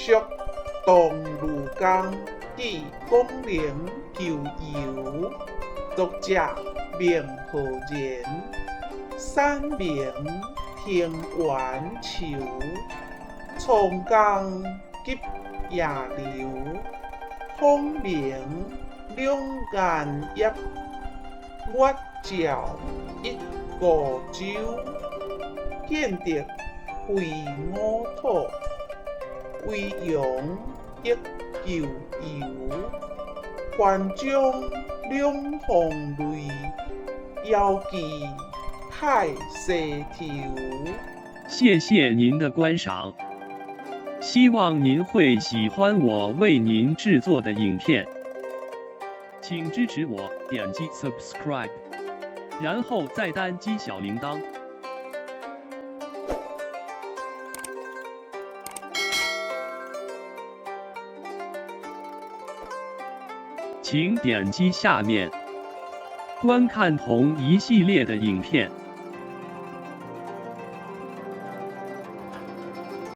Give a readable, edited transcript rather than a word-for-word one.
屬桐廬公至廣陵求遊。作者孟浩然，山名藤原秋，蒼公急夜流，風鳴兩岸葉，月照一孤舟。建德惠五土，維揚得舊遊。環中兩行淚，遙寄派西頭。謝謝您的觀賞，希望您會喜歡我為您製作的影片，請支持我點擊 subscribe，然後再單擊小鈴鐺。請點擊下面觀看同一系列的影片。